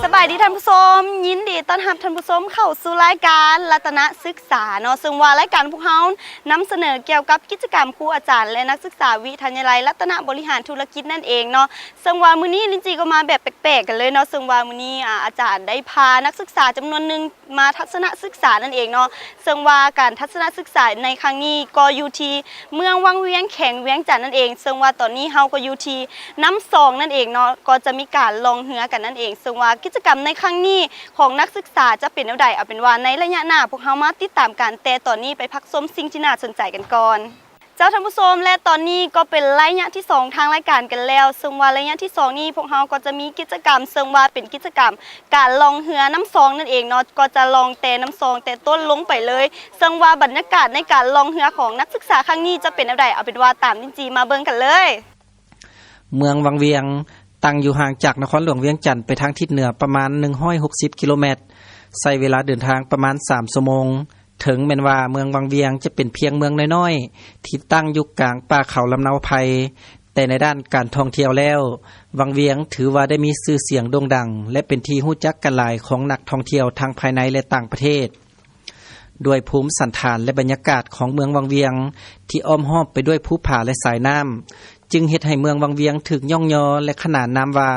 ສະບາຍດີທ່ານຜູ້ຊົມ, ຍິນດີຕ້ອນຮັບທ່ານຜູ້ຊົມເຂົ້າສູ່ລາຍການລັດຕະນະສຶກສາເນາະ, ເຊິ່ງວ່າລາຍການພວກເຮົານຳສະເໜີກ່ຽວກັບກິດຈະກຳຄູອາຈານ ແລະ ນັກສຶກສາວິທະຍາໄລລັດຕະນະບໍລິຫານທຸລະກິດນັ້ນເອງເນາະ. ເຊິ່ງວ່າມື້ນີ້ລິນຈີກໍມາແບບແປກໆກັນເລີຍເນາະ, ເຊິ່ງວ່າມື້ນີ້ ອາ ອາຈານໄດ້ພານັກສຶກສາຈຳນວນໜຶ່ງ ມາທັດສະນະສຶກສານັ້ນເອງເນາະ, ເຊິ່ງວ່າການທັດສະນະສຶກສາໃນຄັ້ງນີ້ກໍຢູ່ທີ່ເມືອງວັງວຽງ ແຂວງວຽງຈັນນັ້ນເອງ, ເຊິ່ງວ່າຕອນນີ້ເຮົາກໍຢູ່ທີ່ນ້ຳຊອງນັ້ນເອງເນາະ, ກໍຈະມີການລ່ອງເຮືອກັນນັ້ນເອງ, ເຊິ່ງວ່າກິດຈະກຳໃນຄັ້ງນີ້ຂອງນັກສຶກສາຈະເປັນແນວໃດ, ເອົາເປັນວ່າໃນໄລຍະໜ້າພວກເຮົາມາຕິດຕາມກັນ, ແຕ່ຕອນນີ້ໄປພັກຊົມສິ່ງທີ່ໜ້າສົນໃຈກັນກ່ອນ. ເຈົ້າທ່ານຜູ້ຊົມ ແລະ ຕອນນີ້ກໍເປັນໄລຍະທີສອງທາງລາຍການກັນແລ້ວ, ເຊິ່ງວ່າໄລຍະທີສອງນີ້ພວກເຮົາກໍຈະມີກິດຈະກຳ ເຊິ່ງວ່າເປັນກິດຈະກຳການລ່ອງເຮືອນ້ຳຊອງນັ້ນເອງເນາະ, ກໍຈະລ່ອງແຕ່ນ້ຳຊອງແຕ່ຕົ້ນລົງໄປເລີຍ, ເຊິ່ງວ່າບັນຍາກາດໃນການລ່ອງເຮືອຂອງນັກສຶກສາຄັ້ງນີ້ຈະເປັນແນວໃດ, ເອົາເປັນວ່າຕາມລິນຈີມາເບິ່ງກັນເລີຍ. ເມືອງວັງວຽງ ຕັ້ງຢູ່ຫ່າງຈາກນະຄອນຫຼວງວຽງຈັນໄປທາງທິດເໜືອປະມານໜຶ່ງຮ້ອຍຫົກສິບກິໂລແມັດ, ໃຊ້ເວລາເດີນທາງປະມານສາມຊົ່ວໂມງ. ເຖິງແມ່ນວ່າເມືອງວັງວຽງຈະເປັນພຽງເມືອງນ້ອຍໆ ທີ່ຕັ້ງຢູ່ກາງປ່າເຂົາລຳເນາໄພ, ແຕ່ໃນດ້ານການທ່ອງທ່ຽວແລ້ວ, ວັງວຽງຖືວ່າໄດ້ມີຊື່ສຽງໂດ່ງດັງ ແລະ ເປັນທີ່ຮູ້ຈັກກັນຫຼາຍຂອງນັກທ່ອງທ່ຽວທັງພາຍໃນ ແລະ ຕ່າງປະເທດ. ດ້ວຍພູມສັນຖານ ແລະ ບັນຍາກາດຂອງເມືອງວັງວຽງ ທີ່ອ້ອມຮອບໄປດ້ວຍພູຜາ ແລະ ສາຍນ້ຳ, ຈຶ່ງເຮັດໃຫ້ເມືອງວັງວຽງຖືກຍ້ອງຍໍ ແລະ ຂນານນາມວ່າ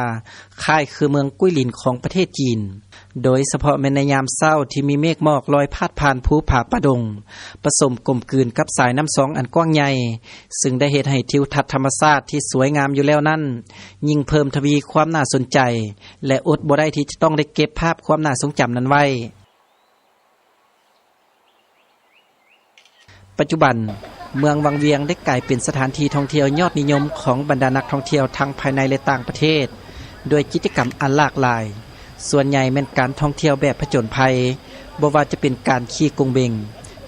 ຄ້າຍຄືເມືອງກຸ້ຍຫຼີນຂອງປະເທດຈີນ, ໂດຍສະເພາະແມ່ນໃນຍາມເຊົ້າທີ່ມີເມກໝອກລອຍພາດຜ່ານພູຜາປ່າດົງ, ປະສົມກົມກືນກັບສາຍນ້ຳຊອງອັນກວ້າງໃຫຍ່, ຊຶ່ງໄດ້ເຮັດໃຫ້ທິວທັດທຳມະຊາດທີ່ສວຍງາມຢູ່ແລ້ວນັ້ນ ຍິ່ງເພີ່ມທະວີຄວາມໜ້າສົນໃຈ ແລະ ອົດບໍ່ໄດ້ທີ່ຈະຕ້ອງໄດ້ເກັບພາບຄວາມໜ້າຊົງຈຳນັ້ນໄວ້. ປັດຈຸບັນ, ເມືອງວັງວຽງໄດ້ກາຍເປັນສະຖານທີ່ທ່ອງທ່ຽວຍອດນິຍົມຂອງບັນດານັກທ່ອງທ່ຽວທັງພາຍໃນ ແລະ ຕ່າງປະເທດ, ດ້ວຍກິດຈະກຳອັນຫຼາກຫຼາຍ, ສ່ວນໃຫຍ່ແມ່ນການທ່ອງທ່ຽວແບບຜະຈົນໄພ, ບໍ່ວ່າຈະເປັນການຂີ່ກົງເບັງ,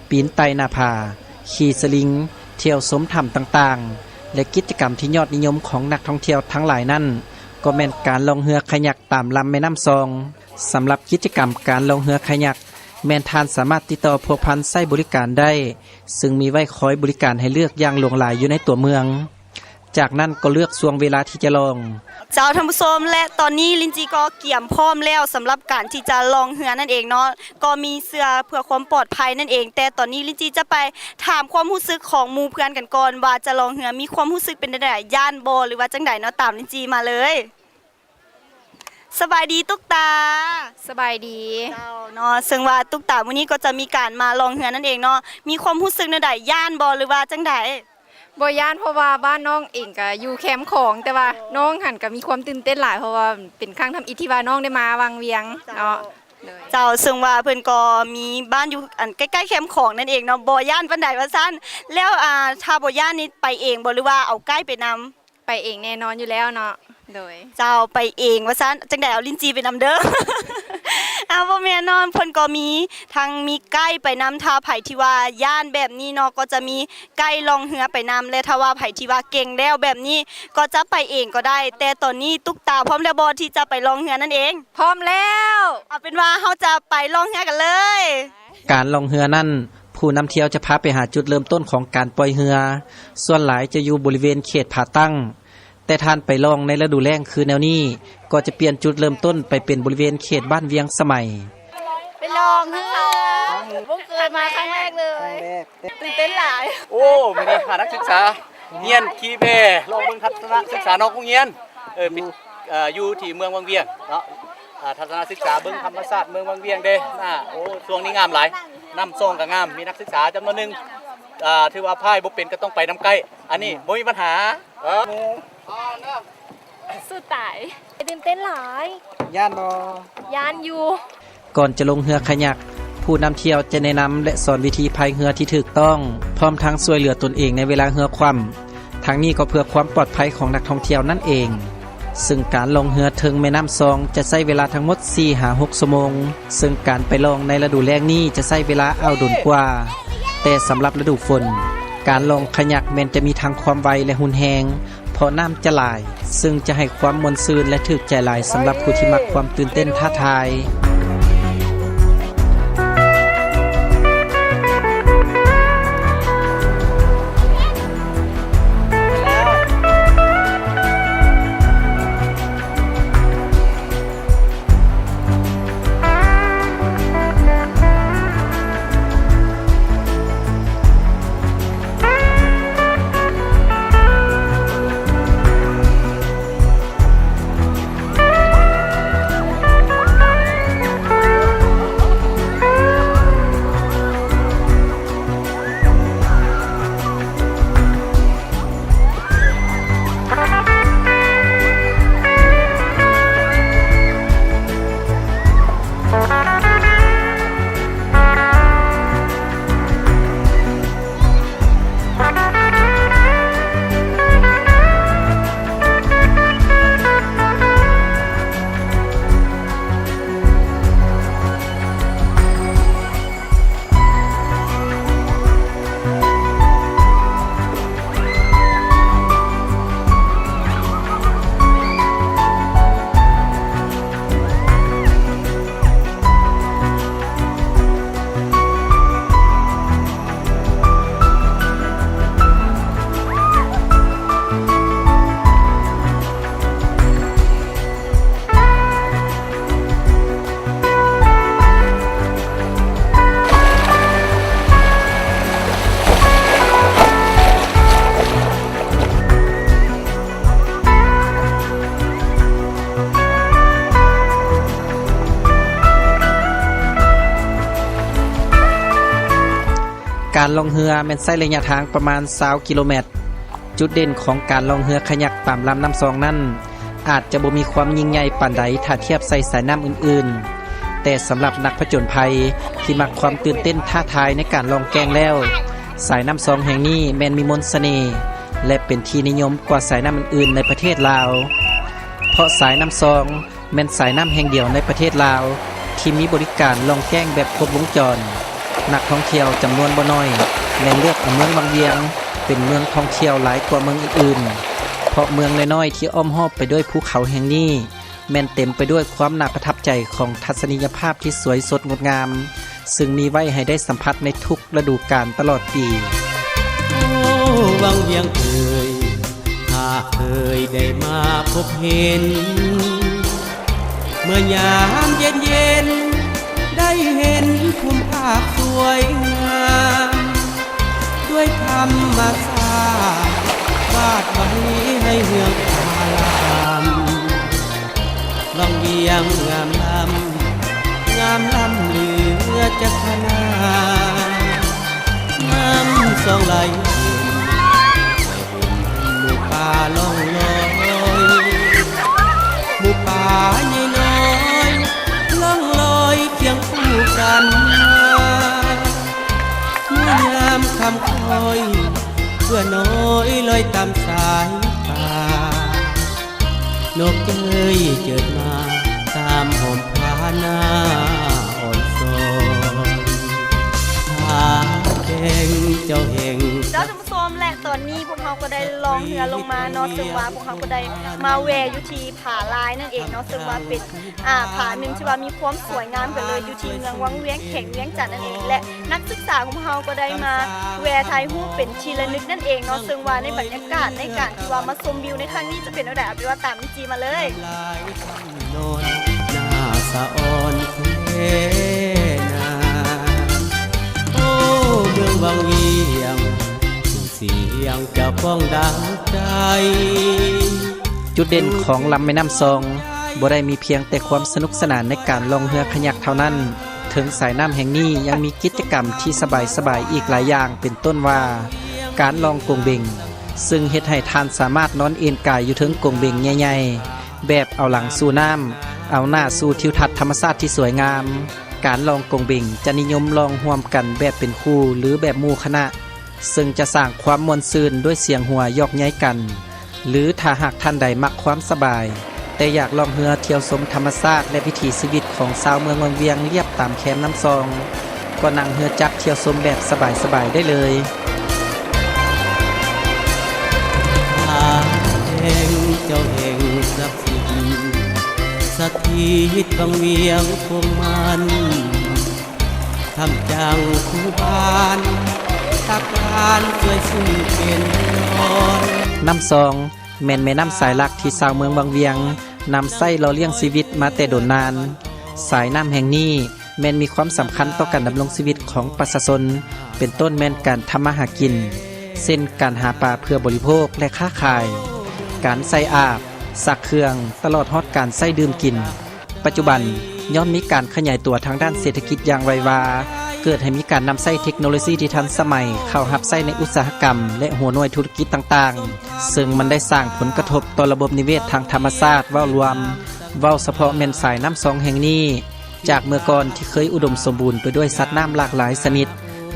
ປີນໄຕ່ໜ້າຜາ, ຂີ່ສະລິງ, ທ່ຽວຊົມຖ້ຳຕ່າງໆ ແລະ ກິດຈະກຳທີ່ຍອດນິຍົມຂອງນັກທ່ອງທ່ຽວທັງຫຼາຍນັ້ນ ກໍແມ່ນການລ່ອງເຮືອຄາຍັກຕາມລຳແມ່ນ້ຳຊອງ. ສຳລັບກິດຈະກຳການລ່ອງເຮືອຄາຍັກ ແມ່ນທ່ານສາມາດຕິດຕໍ່ພົວພັນໃຊ້ບໍລິການໄດ້, ຊຶ່ງມີໄວ້ຄອຍບໍລິການໃຫ້ເລືອກຢ່າງຫຼວງຫຼາຍຢູ່ໃນຕົວເມືອງ. ຈາກນັ້ນກໍເລືອກຊ່ວງເວລາທີ່ຈະລ່ອງ. ເຈົ້າທ່ານຜູ້ຊົມ ແລະ ຕອນນີ້ລິນຈີກໍກຽມພ້ອມແລ້ວສຳລັບການທີ່ຈະລ່ອງເຮືອນັ້ນເອງເນາະ, ກໍມີເສື້ອເພື່ອຄວາມປອດໄພນັ້ນເອງ, ແຕ່ຕອນນີ້ລິນຈີຈະໄປຖາມຄວາມຮູ້ສຶກຂອງໝູ່ເພື່ອນກັນກ່ອນ ວ່າຈະລ່ອງເຮືອມີຄວາມຮູ້ສຶກເປັນຈັ່ງໃດ, ຢ້ານບໍ່ ຫຼືວ່າຈັ່ງໃດເນາະ, ຕາມລິນຈີມາເລີຍ. ສະບາຍດີຕຸກຕາ. ສະບາຍດີ. ເຈົ້າເນາະ, ເຊິ່ງວ່າຕຸກຕາມື້ນີ້ກໍຈະມີການມາລ່ອງເຮືອນັ້ນເອງເນາະ, ມີຄວາມຮູ້ສຶກແນວໃດ, ຢ້ານບໍ່ ຫຼືວ່າຈັ່ງໃດ? ບໍ່ຢ້ານ ເພາະວ່າບ້ານນ້ອງເອງກະຢູ່ແຄມຂອງ, ແຕ່ວ່ານ້ອງຫັ້ນກະມີຄວາມຕື່ນເຕັ້ນຫຼາຍ ເພາະວ່າເປັນຄັ້ງທຳອິດທີ່ວ່ານ້ອງໄດ້ມາວັງວຽງເນາະ. ເຈົ້າ. ໂດຍ. ເຈົ້າ, ເຊິ່ງວ່າເພິ່ນກໍມີບ້ານຢູ່ ອັນ ໃກ້ໆແຄມຂອງນັ້ນເອງເນາະ, ບໍ່ຢ້ານປານໃດວ່າຊັ້ນ. ແລ້ວ ອ່າ ຖ້າບໍ່ຢ້ານນີ້ໄປເອງບໍ່ ຫຼືວ່າເອົາໄກດ໌ໄປນຳ? ໄປເອງແນ່ນອນຢູ່ແລ້ວເນາະ. ໂດຍ. ເຈົ້າ, ໄປເອງວ່າຊັ້ນ, ຈັ່ງໃດເອົາລິນຈີໄປນຳເດີ. ອ້າວ ບໍ່ແມ່ນເນາະ, ເພິ່ນກໍມີທັງມີໄກດ໌ໄປນຳ, ຖ້າໃຜທີ່ວ່າຢ້ານແບບນີ້ເນາະ ກໍຈະມີໄກດ໌ລ່ອງເຮືອໄປນຳ, ແລະ ຖ້າວ່າໃຜທີ່ວ່າເກັ່ງແລ້ວແບບນີ້ ກໍຈະໄປເອງກໍໄດ້. ແຕ່ຕອນນີ້ຕຸກຕາພ້ອມແລ້ວບໍ່ ທີ່ຈະໄປລ່ອງເຮືອນັ້ນເອງ? ພ້ອມແລ້ວ. ເອົາເປັນວ່າເຮົາຈະໄປລ່ອງເຮືອກັນເລີຍ. ການລ່ອງເຮືອນັ້ນ, ຜູ້ນຳທ່ຽວຈະພາໄປຫາຈຸດເລີ່ມຕົ້ນຂອງການປ່ອຍເຮືອ, ສ່ວນຫຼາຍຈະຢູ່ບໍລິເວນເຂດຜາຕັ້ງ, ແຕ່ທ່ານໄປລ່ອງໃນລະດູແລ້ງຄືແນວນີ້, ກໍຈະປ່ຽນຈຸດເລີ່ມຕົ້ນໄປເປັນບໍລິເວນເຂດບ້ານວຽງສະໄໝ. ໄປລ່ອງເຮືອ, ບໍ່ເຄີຍມາຄັ້ງແລກເລີຍ. ຕື່ນເຕັ້ນຫຼາຍ. ໂອ້ ມື້ນີ້ພານັກສຶກສາຮຽນຂີ່ແພລ່ອງເບິ່ງທັດສະນະສຶກສານອກໂຮງຮຽນ. ເອີ ຢູ່ທີ່ເມືອງວັງວຽງເນາະ, ທັດສະນະສຶກສາເບິ່ງທຳມະຊາດເມືອງວັງວຽງເດ້. ໂອ້ ຊ່ວງນີ້ງາມຫຼາຍ, ນ້ຳຊອງກໍງາມ, ມີນັກສຶກສາຈຳນວນໜຶ່ງ ຖືວ່າພາຍບໍ່ເປັນກໍຕ້ອງໄປນຳໄກດ໌, ອັນນີ້ບໍ່ມີບັນຫາ. ເອີ ສູ້ຕາຍ. ຕື່ນເຕັ້ນຫຼາຍ. ຢ້ານບໍ່? ຢ້ານຢູ່. ກ່ອນຈະລົງເຮືອຄາຍັກ, ຜູ້ນຳທ່ຽວຈະແນະນຳ ແລະ ສອນວິທີພາຍເຮືອທີ່ຖືກຕ້ອງ, ພ້ອມທັງຊ່ວຍເຫຼືອຕົນເອງໃນເວລາເຮືອຄວ່ຳ. ທັງນີ້ກໍເພື່ອຄວາມປອດໄພຂອງນັກທ່ອງທ່ຽວນັ້ນເອງ. ເຊິ່ງການລ່ອງເຮືອເທິງແມ່ນ້ຳຊອງຈະໃຊ້ເວລາທັງໝົດສີ່ຫາຫົກຊົ່ວໂມງ, ເຊິ່ງການໄປລ່ອງໃນລະດູແລ້ງນີ້ຈະໃຊ້ເວລາອ່າວດົນກວ່າ. ແຕ່ສຳລັບລະດູຝົນ, ການລ່ອງຄາຍັກແມ່ນຈະມີທັງຄວາມໄວ ແລະ ຮຸນແຮງ, ເພາະນ້ຳຈະຫຼາຍ, ເຊິ່ງຈະໃຫ້ຄວາມມ່ວນຊື່ນ ແລະ ຖືກໃຈຫຼາຍສຳລັບຜູ້ທີ່ມັກຄວາມຕື່ນເຕັ້ນທ້າທາຍ. ແ ການລ່ອງເຮືອແມ່ນໃຊ້ໄລຍະທາງປະມານຊາວກິໂລແມັດ. ຈຸດເດັ່ນຂອງການລ່ອງເຮືອຄາຍັກຕາມລຳນ້ຳຊອງນັ້ນ ອາດຈະບໍ່ມີຄວາມຍິ່ງໃຫຍ່ປານໃດຖ້າທຽບໃສ່ສາຍນ້ຳອື່ນໆ, ແຕ່ສຳລັບນັກຜະຈົນໄພທີ່ມັກຄວາມຕື່ນເຕັ້ນທ້າທາຍໃນການລ່ອງແກ້ງແລ້ວ, ສາຍນ້ຳຊອງແຫ່ງນີ້ແມ່ນມີມົນສະເໜ່ ແລະ ເປັນທີ່ນິຍົມກວ່າສາຍນ້ຳອື່ນໆໃນປະເທດລາວ, ເພາະສາຍນ້ຳຊອງ ແມ່ນສາຍນ້ຳແຫ່ງດຽວໃນປະເທດລາວທີ່ມີບໍລິການລ່ອງແກ້ງແບບຄົບວົງຈອນ. ນັກທ່ອງທ່ຽວຈຳນວນບໍ່ໜ້ອຍແມ່ນເລືອກເອົາເມືອງວັງວຽງເປັນເມືອງທ່ອງທ່ຽວຫຼາຍກວ່າເມືອງອື່ນໆ, ເພາະເມືອງນ້ອຍໆທີ່ອ້ອມຮອບໄປດ້ວຍພູເຂົາແຫ່ງນີ້ ແມ່ນເຕັມໄປດ້ວຍຄວາມໜ້າປະທັບໃຈຂອງທັດສະນີຍະພາບທີ່ສວຍສົດງົດງາມ, ຊຶ່ງມີໄວ້ໃຫ້ໄດ້ສຳຜັດໃນທຸກ ລະດູການຕະຫຼອດປີ. ໂອ້ ວັງວຽງເອີຍ ຖ້າເຄີຍໄດ້ມາພົບເຫັນ, ເມື່ອຍາມເຢັນໆ ໄດ້ເຫັນພູມພາກສວຍງາມ ດ້ວຍທຳມະຊາດ ວາດໄວ້ໃຫ້ເຮືອງອາລາມ. ວັງວຽງງາມລ້ຳ ງາມລ້ຳເຫຼືອຈັກຂະນາ, ນ້ຳຊອງໄຫຼເຢັນ ໝູ່ປາລ່ອງລອຍ ໝູ່ປາໃຫຍ່ນ້ອຍລ່ອງລອຍຄຽງຄູ່ກັນມາ, ເມື່ອຍາມຄ່ຳຄ່ອຍ ເສືອນ້ອຍລອຍຕາມສາຍຕາ. ນົກເຈີຍເຈີດມາຕາມຫົ່ມຜາໜ້າອ່ອນຊອນ ຫາແດງເຈົ້າແຫ່ງ ເຈົ້າທ່ານຜູ້ຊົມ ແລະ ຕອນນີ້ພວກເຮົາກໍໄດ້ລ່ອງເຮືອລົງມາເນາະ, ເຊິ່ງວ່າພວກເຮົາກໍໄດ້ມາແວ່ຢູ່ທີ່ຜາລາຍນັ້ນເອງເນາະ, ເຊິ່ງວ່າເປັນ ອາ ຜາໜຶ່ງທີ່ວ່າມີຄວາມສວຍງາມກັນເລີຍ ຢູ່ທີ່ເມືອງວັງວຽງ ແຂວງວຽງຈັນນັ້ນເອງ ແລະ ນັກສຶກສາຂອງເຮົາກໍໄດ້ມາແວ່ຖ່າຍຮູບເປັນທີ່ລະນຶກນັ້ນເອງເນາະ, ເຊິ່ງວ່າໃນບັນຍາກາດໃນການທີ່ວ່າມາຊົມວິວໃນຄັ້ງນີ້ຈະເປັນແນວໃດ ເອົາໄປວ່າຕາມຈີມາເລີຍ. ນອນໜ້າສະອອນແທ້ນາ ໂອ້ ເມືອງວັງວຽງ ສຽງເຈົ້າຂອງດັ່ງໃຈ. ຈຸດເດັ່ນຂອງລຳແມ່ນ້ຳຊອງ ບໍ່ໄດ້ມີພຽງແຕ່ຄວາມສະໜຸກສະໜານໃນການລ່ອງເຮືອຄາຍັກເທົ່ານັ້ນ, ເທິງສາຍນ້ຳແຫ່ງນີ້ຍັງມີກິດຈະກຳທີ່ສະບາຍໆອີກຫຼາຍຢ່າງ ເປັນຕົ້ນວ່າ ການລ່ອງກົງເບັງ, ຊຶ່ງເຮັດໃຫ້ທ່ານສາມາດນອນເອນກາຍຢູ່ເທິງກົງເບັງໃຫຍ່ໆ ແບບເອົາຫຼັງສູ່ນ້ຳ, ເອົາໜ້າສູ່ທິວທັດທຳມະຊາດທີ່ສວຍງາມ. ການລ່ອງກົງເບັງຈະນິຍົມລ່ອງຮ່ວມກັນແບບເປັນຄູ່ ຫຼື ແບບໝູ່ຄະນະ, ເຊິ່ງຈະສ້າງຄວາມມ່ວນຊື່ນດ້ວຍສຽງຫົວຢອກໃຍກັນ, ຫຼື ຖ້າຫາກທ່ານໃດມັກຄວາມສະບາຍ ແຕ່ຢາກລ່ອງເຮືອທ່ຽວຊົມທຳມະຊາດ ແລະ ວິຖີຊີວິດຂອງຊາວເມືອງວັງວຽງລຽບຕາມແຄມນ້ຳຊອງ, ກໍນັ່ງເຮືອຈັກທ່ຽວຊົມແບບສະບາຍໆໄດ້ເລີຍ. ພາແຫ່ງເຈົ້າແຫ່ງສັກສິດ ສະຖິດວັງວຽງຄົງມັນ ທຳຈັ່ງຄູ່ບ້ານ ຕັກບານຊ່ວຍຊຸ່ມເປັນນອນ. ນ້ຳຊອງແມ່ນແມ່ນ້ຳສາຍຫຼັກທີ່ຊາວເມືອງວັງວຽງນຳໃຊ້ຫຼໍ່ລ້ຽງຊີວິດມາແຕ່ດົນນານ. ສາຍນ້ຳແຫ່ງນີ້ແມ່ນມີຄວາມສຳຄັນຕໍ່ການດຳລົງຊີວິດຂອງປະຊາຊົນ, ເປັນຕົ້ນແມ່ນການທຳມາຫາກິນ ເຊັ່ນ ການຫາປາເພື່ອບໍລິໂພກ ແລະ ຄ້າຂາຍ, ການໃສ່ອາບ, ຊັກເຄື່ອງ, ຕະຫຼອດຮອດການໃຊ້ດື່ມກິນ. ປັດຈຸບັນ, ຍ້ອນມີການຂະຫຍາຍຕົວທາງດ້ານເສດຖະກິດຢ່າງໄວວາ, ເກີດໃຫ້ມີການນຳໃຊ້ເທັກໂນໂລຊີທີ່ທັນສະໄໝເຂົ້າຮັບໃຊ້ໃນອຸດສາຫະກຳ ແລະ ຫົວໜ່ວຍທຸລະກິດຕ່າງໆ, ເຊິ່ງມັນໄດ້ສ້າງຜົນກະທົບຕໍ່ລະບົບນິເວດທາງທຳມະຊາດເວົ້າລວມ, ເວົ້າສະເພາະແມ່ນສາຍນ້ຳຊອງແຫ່ງນີ້, ຈາກເມື່ອກ່ອນທີ່ເຄີຍອຸດົມສົມບູນໄປດ້ວຍສັດນ້ຳຫຼາກຫຼາຍຊະນິດ,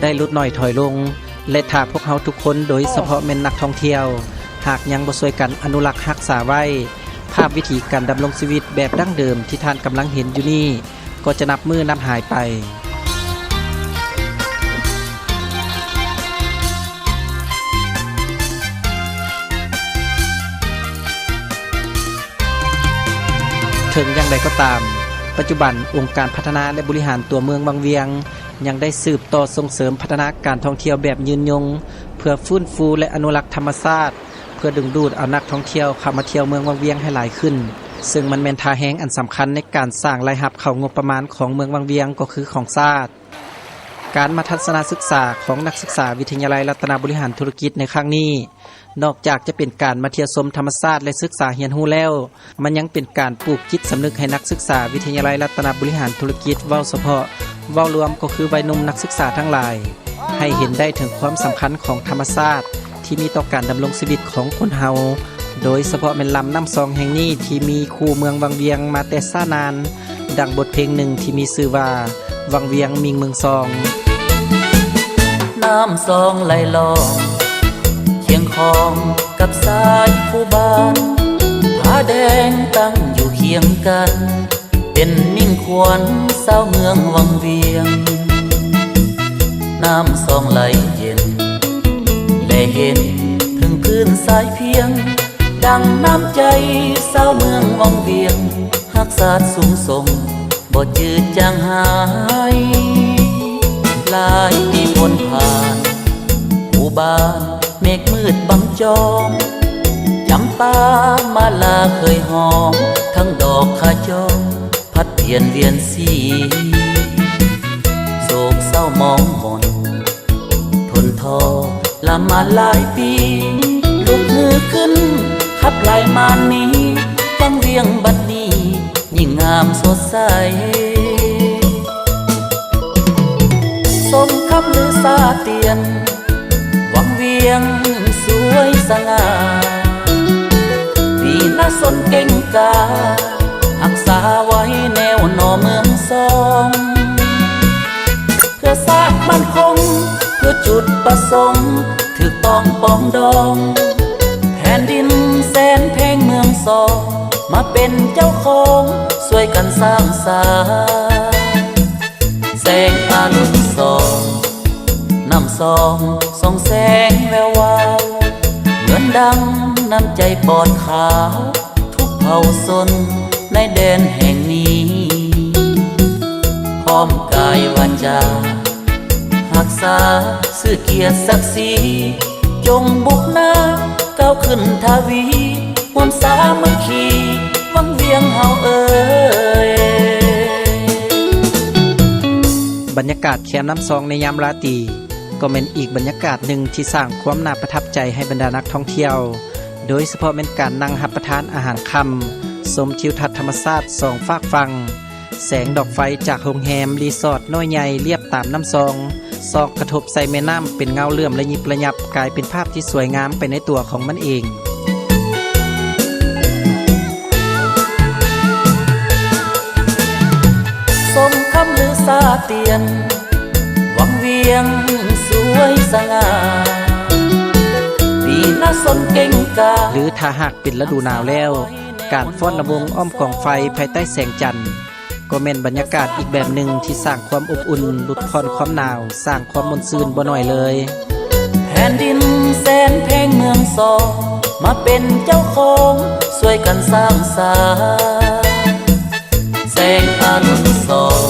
ໄດ້ຫຼຸດໜ້ອຍຖອຍລົງ ແລະ ຖ້າພວກເຮົາທຸກຄົນ, ໂດຍສະເພາະແມ່ນນັກທ່ອງທ່ຽວ, ຫາກຍັງບໍ່ຊ່ວຍກັນອະນຸລັກຮັກສາໄວ້, ພາບວິຖີການດຳລົງຊີວິດແບບດັ້ງເດີມທີ່ທ່ານກຳລັງເຫັນຢູ່ນີ້ ກໍຈະນັບມື້ນັບຫາຍໄປ. ເຖິງຢ່າງໃດກໍຕາມ, ປັດຈຸບັນອົງການພັດທະນາ ແລະ ບໍລິຫານຕົວເມືອງວັງວຽງ ຍັງໄດ້ສືບຕໍ່ສົ່ງເສີມພັດທະນາການທ່ອງທ່ຽວແບບຍືນຍົງ ເພື່ອຟື້ນຟູ ແລະ ອະນຸລັກທຳມະຊາດ, ເພື່ອດຶງດູດເອົານັກທ່ອງທ່ຽວເຂົ້າມາທ່ຽວເມືອງວັງວຽງໃຫ້ຫຼາຍຂຶ້ນ, ເຊິ່ງມັນແມ່ນທ່າແຮງອັນສຳຄັນໃນການສ້າງລາຍຮັບເຂົ້າງົບປະມານຂອງເມືອງວັງວຽງກໍຄືຂອງຊາດ. ການມາທັດສະນະສຶກສາຂອງນັກສຶກສາວິທະຍາໄລລັດຕະນະບໍລິຫານທຸລະກິດໃນຄັ້ງນີ້, ນອກຈາກຈະເປັນການມາທ່ຽວຊົມທຳມະຊາດ ແລະ ສຶກສາຮຽນຮູ້ແລ້ວ, ມັນຍັງເປັນການປູກຈິດສຳນຶກໃຫ້ນັກສຶກສາວິທະຍາໄລລັດຕະນະບໍລິຫານທຸລະກິດເວົ້າສະເພາະ, ເວົ້າລວມກໍຄືໄວໜຸ່ມນັກສຶກສາທັງຫຼາຍ, ໃຫ້ເຫັນໄດ້ເຖິງຄວາມສຳຄັນຂອງທຳມະຊາດທີ່ມີຕໍ່ການດຳລົງຊີວິດຂອງຄົນເຮົາ, ໂດຍສະເພາະແມ່ນລຳນ້ຳຊອງແຫ່ງນີ້ທີ່ມີຄູ່ເມືອງວັງວຽງມາແຕ່ຊ້ານານ, ດັ່ງບົດເພງໜຶ່ງທີ່ມີຊື່ວ່າ ວັງວຽງມິ່ງເມືອງຊອງ. ນ້ຳຊອງໄຫຼລ່ອງຄຽງຂອງກັບສາຍພູບ້ານ, ຜາແດງຕັ້ງຢູ່ຄຽງກັນ ເປັນມິ່ງຂວັນຊາວເມືອງວັງວຽງ. ນ້ຳຊອງໄຫຼເຢັນ ແລເຫັນເຖິງພື້ນຊາຍພຽງ, ດັ່ງນ້ຳໃຈຊາວເມືອງວັງວຽງ, ຮັກຊາດສູງສົ່ງ ບໍ່ຈືດຈາງຫາຍ. ຫຼາຍປີພົ້ນຜ່ານ ໝູ່ບ້ານເມກມືດບັງຈອງ, ຈຳປາມາລາເຄີຍຫອມ, ທັງດອກຂະຈອງ ຜັດປ່ຽນວຽນສີ. ໂສກເສົ້າໝອງໝົນ ທົນທໍລະມານຫຼາຍປີ, ລຸກຮືຂຶ້ນຂັບໄລ່ມານໜີ, ວັງວຽງບັດນີ້ຍິ່ງງາມສົດໃສ. ສົມຄຳລືຊາຕຽນ ວັງວຽງສວຍສະຫງ່າ, ມີນາຊົນເກັ່ງກ້າ ຮັກສາໄວ້ແນວໜໍ່ເມືອງຊອງ. ເພື່ອຊາດໝັ້ນຄົງ ເພື່ອຈຸດປະສົງຖືກຕ້ອງປອງດອງ, ແຜ່ນດິນແສນແພງເມືອງຊອງ ມາເປັນເຈົ້າຂອງ ຊ່ວຍກັນສ້າງສາ. ແສງອາລຸນສ່ອງ ນ້ຳຊອງສ່ອງແສງແວວວາວ, ເໝືອນດັ່ງນ້ຳໃຈປອດຂາວ ທຸກເຜົ່າຊົນໃນແດນແຫ່ງນີ້ ພ້ອມກາຍວາຈາຮັກສາຊື່ກຽດສັກສີ, ຈົ່ງບຸກໜ້າກ້າວຂຶ້ນທະວີ ຮ່ວມສາມັກຄີວັງວຽງເຮົາເອີຍ. ບັນຍາກາດແຄມນ້ຳຊອງໃນຍາມລາຕີ ກໍແມ່ນອີກບັນຍາກາດໜຶ່ງທີ່ສ້າງຄວາມໜ້າປະທັບໃຈໃຫ້ບັນດານັກທ່ອງທ່ຽວ, ໂດຍສະເພາະແມ່ນການນັ່ງຮັບປະທານອາຫານຄ່ຳ, ຊົມທິວທັດທຳມະຊາດສອງຟາກຝັ່ງ, ແສງດອກໄຟຈາກໂຮງແຮມ, ຣີສອດນ້ອຍໃຫຍ່ລຽບຕາມນ້ຳຊອງ ສ່ອງກະທົບໃສ່ແມ່ນ້ຳເປັນເງົາເຫຼື້ອມລະຍິບລະຍັບ, ກາຍເປັນພາບທີ່ສວຍງາມໄປໃນຕົວຂອງມັນເອງ. ສົມຄຳລືຊາຕຽນ ວັງວຽງສວຍສະຫງ່າ ມີນາຊົນເກັ່ງກ້າ. ຫຼືຖ້າຫາກເປັນລະດູໜາວແລ້ວ, ການຟ້ອນລຳວົງອ້ອມກອງໄຟພາຍໃຕ້ແສງຈັນ ກໍແມ່ນບັນຍາກາດອີກແບບໜຶ່ງທີ່ສ້າງຄວາມອົບອຸ່ນ, ຫຼຸດຜ່ອນຄວາມໜາວ, ສ້າງຄວາມມ່ວນຊື່ນບໍ່ໜ້ອຍເລີຍ. ແຜ່ນດິນແສນແພງເມືອງຊອງ ມາເປັນເຈົ້າຂອງ ຊ່ວຍກັນສ້າງສາ. ແສງອາລຸນສ່ອງ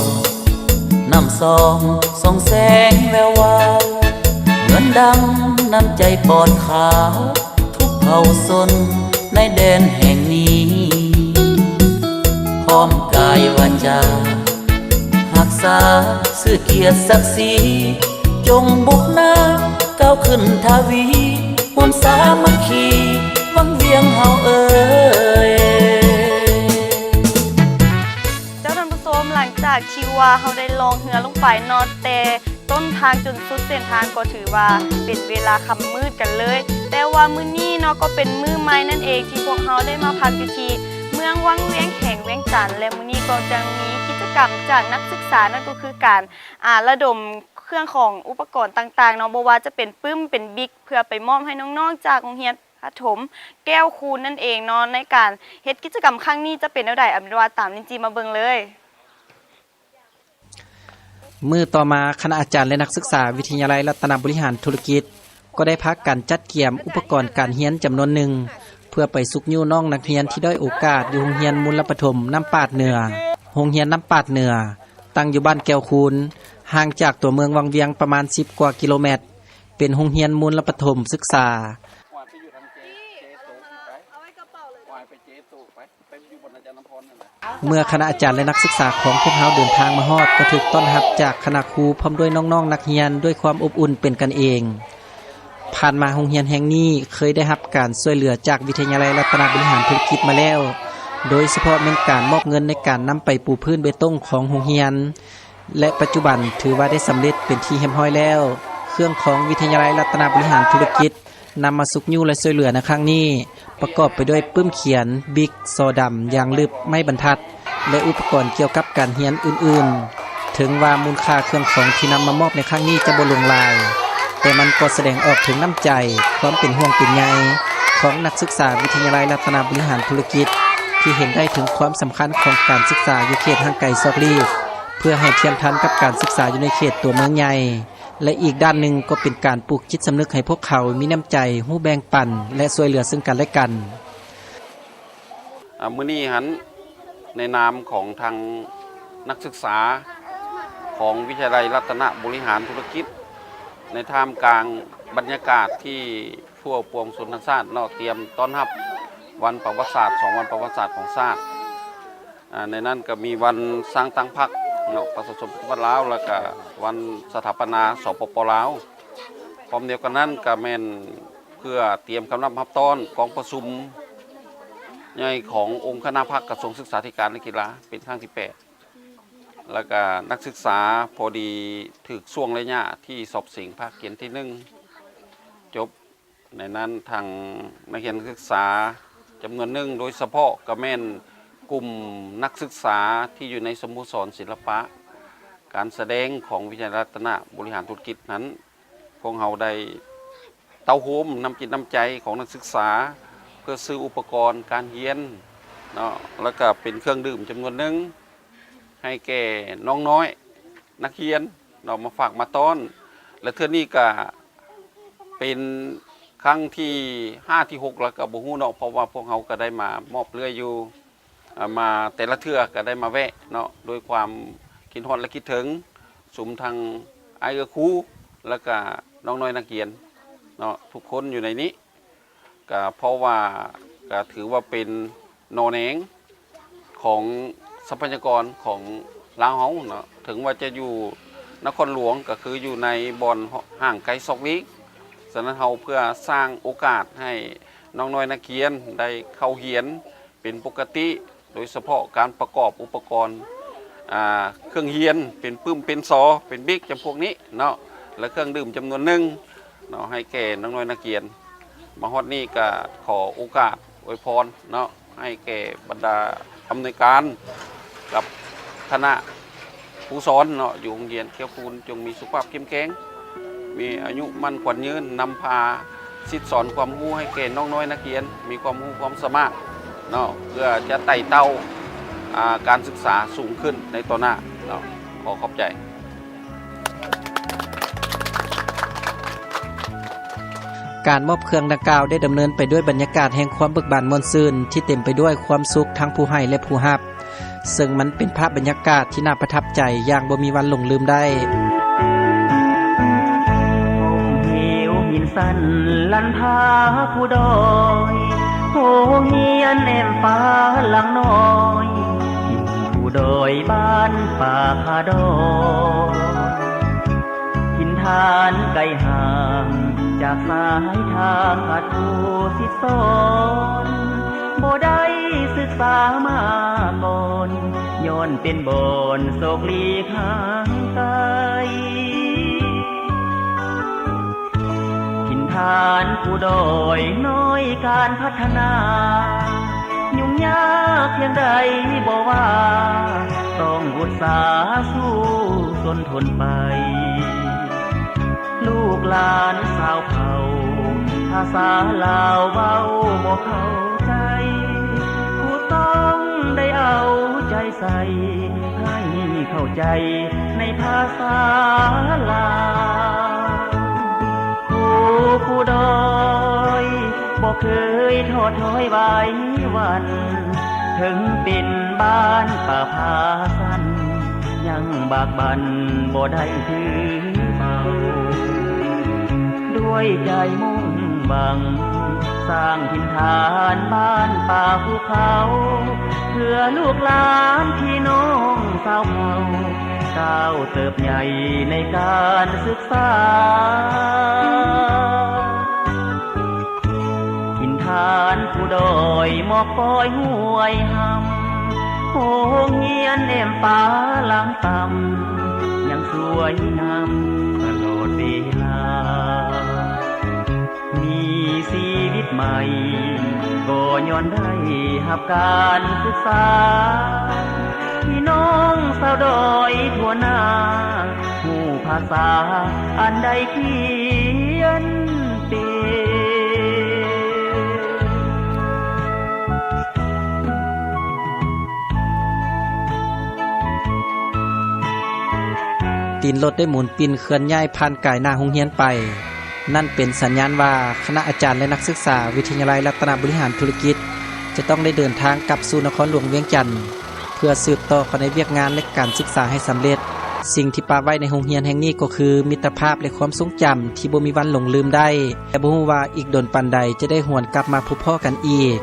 ນ້ຳຊອງສ່ອງແສງແວວວາວ ເໝືອນດັ່ງນ້ຳໃຈປອດຂາວ ທຸກເຜົ່າຊົນໃນແດນແຫ່ງນີ້ ພ້ອມກາຍວາຈາ ຮັກສາຊື່ກຽດສັກສີ ຈົ່ງບຸກໜ້າກ້າວຂຶ້ນທະວີ ຮ່ວມສາມັກຄີວັງວຽງເຮົາເອີຍ. ເຈົ້າທ່ານຜູ້ຊົມ, ຫຼັງຈາກທີ່ວ່າເຮົາໄດ້ລ່ອງເຮືອລົງໄປເນາະ ແຕ່ຕົ້ນທາງຈົນສຸດເສັ້ນທາງ ກໍຖືວ່າເປັນເວລາຄ່ຳມືດກັນເລີຍ. ແຕ່ວ່າມື້ນີ້ເນາະ ກໍເປັນມື້ໃໝ່ນັ້ນເອງ ທີ່ພວກເຮົາໄດ້ມາພັກຢູ່ທີ່ເມືອງວັງວຽງ ແຂວງວຽງຈັນ ແລະ ມື້ນີ້ກໍຈະມີກິດຈະກຳຈາກນັກສຶກສາ ນັ້ນກໍຄືການ ອ່າ ລະດົມເຄື່ອງຂອງອຸປະກອນຕ່າງໆເນາະ ບໍ່ວ່າຈະເປັນປຶ້ມ ເປັນບິກ ເພື່ອໄປມອບໃຫ້ນ້ອງໆຈາກໂຮງຮຽນປະຖົມແກ້ວຄູນນັ້ນເອງເນາະ. ໃນການເຮັດກິດຈະກຳຄັ້ງນີ້ຈະເປັນແນວໃດ ເອົາເປັນວ່າຕາມລິນຈີມາເບິ່ງເລີຍ. ມື້ຕໍ່ມາ, ຄະນະອາຈານ ແລະ ນັກສຶກສາວິທະຍາໄລລັດຕະນະບໍລິຫານທຸລະກິດ ກໍໄດ້ພາກັນຈັດກຽມອຸປະກອນການຮຽນຈຳນວນໜຶ່ງ ເພື່ອໄປຊຸກຍູ້ນ້ອງນັກຮຽນທີ່ດ້ອຍໂອກາດຢູ່ໂຮງຮຽນມູນລະປະຖົມນ້ຳປາດເໜືອ. ໂຮງຮຽນນ້ຳປາດເໜືອ ຕັ້ງຢູ່ບ້ານແກ້ວຄູນ, ຫ່າງຈາກຕົວເມືອງວັງວຽງປະມານສິບກວ່າກິໂລແມັດ, ເປັນໂຮງຮຽນມູນລະປະຖົມສຶກສາ. ເມື່ອຄະນະອາຈານ ແລະ ນັກສຶກສາຂອງພວກເຮົາເດີນທາງມາຮອດ ກໍຖືກຕ້ອນຮັບຈາກຄະນະຄູ ພ້ອມດ້ວຍນ້ອງໆນັກຮຽນດ້ວຍຄວາມອົບອຸ່ນເປັນກັນເອງ. ຜ່ານມາໂຮງຮຽນແຫ່ງນີ້ເຄີຍໄດ້ຮັບການຊ່ວຍເຫຼືອຈາກວິທະຍາໄລລັດຕະນະບໍລິຫານທຸລະກິດມາແລ້ວ, ໂດຍສະເພາະແມ່ນການມອບເງິນໃນການນຳໄປປູພື້ນເບຕົງຂອງໂຮງຮຽນ ແລະ ປັດຈຸບັນຖືວ່າໄດ້ສຳເລັດເປັນທີ່ຮຽບຮ້ອຍແລ້ວ. ເຄື່ອງຂອງວິທະຍາໄລລັດຕະນະບໍລິຫານທຸລະກິດ ນຳມາຊຸກຍູ້ ແລະ ຊ່ວຍເຫຼືອໃນຄັ້ງນີ້ ປະກອບໄປດ້ວຍປຶ້ມຂຽນ, ບິກ, ສໍດຳ, ຢາງລຶບ, ໄມ້ບັນທັດ ແລະ ອຸປະກອນກ່ຽວກັບການຮຽນອື່ນໆ. ເຖິງວ່າມູນຄ່າເຄື່ອງຂອງທີ່ນຳມາມອບໃນຄັ້ງນີ້ຈະບໍ່ຫຼວງຫຼາຍ, ແຕ່ມັນກໍສະແດງອອກເຖິງນ້ຳໃຈ, ຄວາມເປັນຫ່ວງເປັນໃຍຂອງນັກສຶກສາວິທະຍາໄລລັດຕະນະບໍລິຫານທຸລະກິດ ທີ່ເຫັນໄດ້ເຖິງຄວາມສຳຄັນຂອງການສຶກສາຢູ່ເຂດຫ່າງໄກສອກຫຼີກ ເພື່ອໃຫ້ທຽມທັນກັບການສຶກສາຢູ່ໃນເຂດຕົວເມືອງໃຫຍ່. ແລະ ອີກດ້ານໜຶ່ງກໍເປັນການປູກຈິດສຳນຶກໃຫ້ພວກເຂົາມີນ້ຳໃຈຮູ້ແບ່ງປັນ ແລະ ຊ່ວຍເຫຼືອເຊິ່ງກັນແລະກັນ. ອາ ມື້ນີ້ຫັ້ນ ໃນນາມຂອງທາງນັກສຶກສາຂອງວິທະຍາໄລລັດຕະນະບໍລິຫານທຸລະກິດ ໃນທ່າມກາງບັນຍາກາດທີ່ທົ່ວປວງຊົນທັງຊາດເນາະ ຕຽມຕ້ອນຮັບວັນປະຫວັດສາດ ສອງວັນປະຫວັດສາດຂອງຊາດ. ອາ ໃນນັ້ນກໍມີວັນສ້າງຕັ້ງພັກເນາະ ປະຊາຊົນປະຕິວັດລາວ ແລ້ວກໍວັນສະຖາປະນາ ສປປ ລາວ. ພ້ອມດຽວກັນນັ້ນກໍແມ່ນເພື່ອຕຽມກຳລັບຮັບຕ້ອນກອງປະຊຸມໃຫຍ່ຂອງອົງຄະນະພັກກະຊວງສຶກສາທິການ ແລະ ກິລາ ເປັນຄັ້ງທີແປດ ແລ້ວກໍນັກສຶກສາພໍດີຖືກຊ່ວງໄລຍະທີ່ສອບເສັງພາກຮຽນທີໜຶ່ງຈົບ. ໃນນັ້ນທາງນັກຮຽນນັກສຶກສາຈຳນວນໜຶ່ງ ໂດຍສະເພາະກໍແມ່ນກຸ່ມນັກສຶກສາທີ່ຢູ່ໃນສະໂມສອນສິລະປະການສະແດງຂອງວິທະຍາລັຍລັດຕະນະບໍລິຫານທຸລະກິດນັ້ນ ພວກເຮົາໄດ້ເຕົ້າໂຮມນ້ຳຈິດນ້ຳໃຈຂອງນັກສຶກສາ ເພື່ອຊື້ອຸປະກອນການຮຽນເນາະ ແລ້ວກໍເປັນເຄື່ອງດື່ມຈຳນວນໜຶ່ງ ໃຫ້ແກ່ນ້ອງນ້ອຍນັກຮຽນເນາະ ມາຝາກມາຕ້ອນ ແລະ ເທື່ອນີ້ກະເປັນຄັ້ງທີຫ້າ ທີຫົກ ແລ້ວກະບໍ່ຮູ້ເນາະ ເພາະວ່າພວກເຮົາກະໄດ້ມາມອບເລື້ອຍຢູ່ ອາ ມາແຕ່ລະເທື່ອກະໄດ້ມາແວະເນາະ ດ້ວຍຄວາມຄິດຮອດ ແລະ ຄິດເຖິງ ສຸມທັງອ້າຍເອື້ອຄູ ແລ້ວກະນ້ອງນ້ອຍນັກຮຽນເນາະ ທຸກຄົນຢູ່ໃນນີ້. ກະເພາະວ່າ ກະຖືວ່າເປັນໜໍ່ແໜງຂອງຊັບພະຍາກອນຂອງລາວເຮົາເນາະ ເຖິງວ່າຈະຢູ່ນະຄອນຫຼວງ ກະຄືຢູ່ໃນບ່ອນຫ່າງໄກສອກຫຼີກ. ສະນັ້ນເຮົາເພື່ອສ້າງໂອກາດໃຫ້ນ້ອງນ້ອຍນັກຮຽນໄດ້ເຂົ້າຮຽນເປັນປົກກະຕິ ໂດຍສະເພາະການປະກອບອຸປະກອນ ອາ ເຄື່ອງຮຽນ ເປັນປຶ້ມ ເປັນສໍ ເປັນບິກ ຈຳພວກນີ້ເນາະ ແລະ ເຄື່ອງດື່ມຈຳນວນໜຶ່ງ ເນາະ ໃຫ້ແກ່ນ້ອງນ້ອຍນັກຮຽນ. ມາຮອດນີ້ກະຂໍໂອກາດອວຍພອນເນາະ ໃຫ້ແກ່ບັນດາອຳນວຍການກັບຄະນະຄູສອນເນາະ ຢູ່ໂຮງຮຽນແກ້ວຄູນ ຈົ່ງມີສຸຂະພາບເຂັ້ມແຂງ ມີອາຍຸໝັ້ນຂວັນຍືນ ນຳພາສິດສອນຄວາມຮູ້ໃຫ້ແກ່ນ້ອງນ້ອຍນັກຮຽນ ມີຄວາມຮູ້ຄວາມສາມາດເນາະ ເພື່ອຈະໄຕ່ເຕົ້າ ອາ ການສຶກສາສູງຂຶ້ນໃນຕໍ່ໜ້າເນາະ. ຂໍຂອບໃຈ. ການມອບເຄື່ອງດັ່ງກ່າວໄດ້ດຳເນີນໄປດ້ວຍບັນຍາກາດແຫ່ງຄວາມເບີກບານມ່ວນຊື່ນ ທີ່ເຕັມໄປດ້ວຍຄວາມສຸກທັງຜູ້ໃຫ້ ແລະ ຜູ້ຮັບ, ເຊິ່ງມັນເປັນພາບບັນຍາກາດທີ່ໜ້າປະທັບໃຈຢ່າງບໍ່ມີວັນຫຼົງລືມໄດ້. ຫົ່ມເຫວຫີນຊັນລັນພາພູດອຍ ໂຮງຮຽນແອ້ມຟ້າຫຼັງນ້ອຍ ຖິ່ນພູດອຍບ້ານປ່າຄາດອຍ ຖິ່ນຖານໄກຫ່າງຈາກສາຍທາງອາດຜູ້ສິດສອນ ບໍ່ໄດ້ສຶກສາມາກ່ອນ ຍ້ອນເປັນບ່ອນສອກຫຼີກຫ່າງໄກ. ຖິ່ນຖານພູດອຍນ້ອຍການພັດທະນາ ຫຍຸ້ງຍາກພຽງໃດບໍ່ວ່າ ຕ້ອງອຸດສາສູ້ຊົນທົນໄປ. ລູກຫຼານຊາວເຜົ່າ ພາສາລາວເວົ້າບໍ່ເຂົ້າໃຈ ຜູ້ຕ້ອງໄດ້ເອົາໃຈໃສ່ ໃຫ້ເຂົ້າໃຈໃນພາສາລາວ. ພູ ພູດອຍ ບໍ່ເຄີຍທໍ້ຖອຍໄຫວຫວັ່ນ ເຖິງເປັນບ້ານປ່າຜາສັ້ນ ຍັງບາກບັ່ນບໍ່ໄດ້ຖືເບົາ ດ້ວຍໃຈມຸ່ງຫວັງ ສ້າງຖິ່ນຖານບ້ານປ່າພູເຂົາ ເພື່ອລູກຫຼານພີ່ນ້ອງຊາວເຜົ່າ ກ້າວເຕີບໃຫຍ່ໃນການສຶກສາ. ຖິ່ນຖານພູດອຍໝອກກ້ອຍຫ້ວຍຫຳ ໂຮງຮຽນແອ້ມປ່າຫຼັງຕ່ຳ ຍັ ສວຍງາມຕະຫຼອດເວລາ ມີຊີວິດໃໝ່ ກໍຍ້ອນໄດ້ຮັບການສຶກສາ ພີ່ນ້ອງຊາວດອຍທົ່ວໜ້າ ຮູ້ພາສາອັນໃດຂຽນເປັນ. ຕີນລົດໄດ້ໝູນປິ່ນເຄື່ອນຍ້າຍຜ່ານກາຍໜ້າໂຮງຮຽນໄປ. ນັ້ນເປັນສັນຍານວ່າ ຄະນະອາຈານ ແລະ ນັກສຶກສາວິທະຍາໄລລັດຕະນະບໍລິຫານທຸລະກິດ ຈະຕ້ອງໄດ້ເດີນທາງກັບສູ່ນະຄອນຫຼວງວຽງຈັນ ເພື່ອສືບຕໍ່ເຂົ້າໃນວຽກງານ ແລະ ການສຶກສາໃຫ້ສຳເລັດ. ສິ່ງທີ່ປະໄວ້ໃນໂຮງຮຽນແຫ່ງນີ້ກໍຄືມິດຕະພາບ ແລະ ຄວາມຊົງຈຳທີ່ບໍ່ມີວັນຫຼົງລືມໄດ້ ແລະ ບໍ່ຮູ້ວ່າອີກດົນປານໃດຈະໄດ້ຫວນກັບມາພົບພໍ້ກັນອີກ.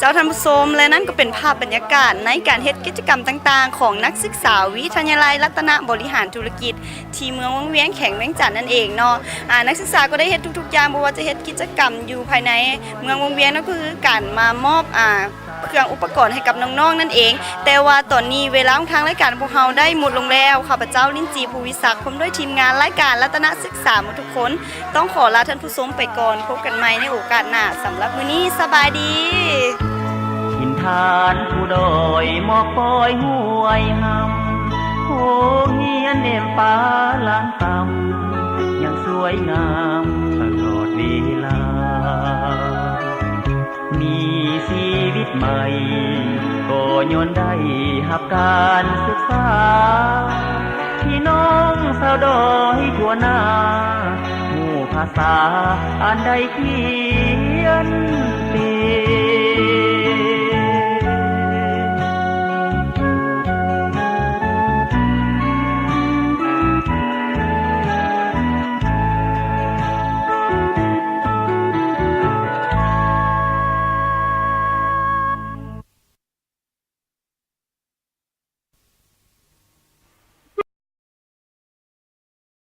ເຈົ້າທ່ານຜູ້ຊົມ ແລະ ນັ້ນກໍເປັນພາບບັນຍາກາດໃນການເຮັດກິດຈະກຳຕ່າງໆ ຂອງນັກສຶກສາວິທະຍາໄລລັດຕະນະບໍລິຫານທຸລະກິດ ທີ່ເມືອງວັງວຽງ ແຂວງວຽງຈັນນັ້ນເອງເນາະ. ອາ ນັກສຶກສາກໍໄດ້ເຮັດທຸກໆຢ່າງ ບໍ່ວ່າຈະເຮັດກິດຈະກຳຢູ່ພາຍໃນເມືອງວັງວຽງເນາະ ກໍຄືການມາມອບ ອາ ເຄື່ອງອຸປະກອນໃຫ້ກັບນ້ອງໆນັ້ນເອງ. ແຕ່ວ່າຕອນນີ້ເວລາຂອງທາງລາຍການພວກເຮົາໄດ້ໝົດລົງແລ້ວ. ຂ້າພະເຈົ້າ ລິ້ນຈີ ພູວິສັກ ພ້ອມດ້ວຍທີມງານລາຍການລັດຕະນະສຶກສາໝົດທຸກຄົນ ຕ້ອງຂໍລາທ່ານຜູ້ຊົມໄປກ່ອນ. ພົບກັນໃໝ່ໃນໂອກາດໜ້າ. ສຳລັບມື້ນີ້ ສະບາຍດີ. ຖິ່ນຖານພູດອຍໝອກປອຍຫ້ວຍຫຳ ໂຮງຮຽນແນມປາລານຕ່ຳ ຍັງສວຍງາມຕະຫຼອດເວລາ. ມີຊີວິດໃໝ່ ກໍຍ້ອນໄດ້ຮັບການສຶກສາ ພີ່ນ້ອງຊາວດອຍທົ່ວໜ້າ ຮູ້ພາສາອັນໃດຂຽນເປັນ.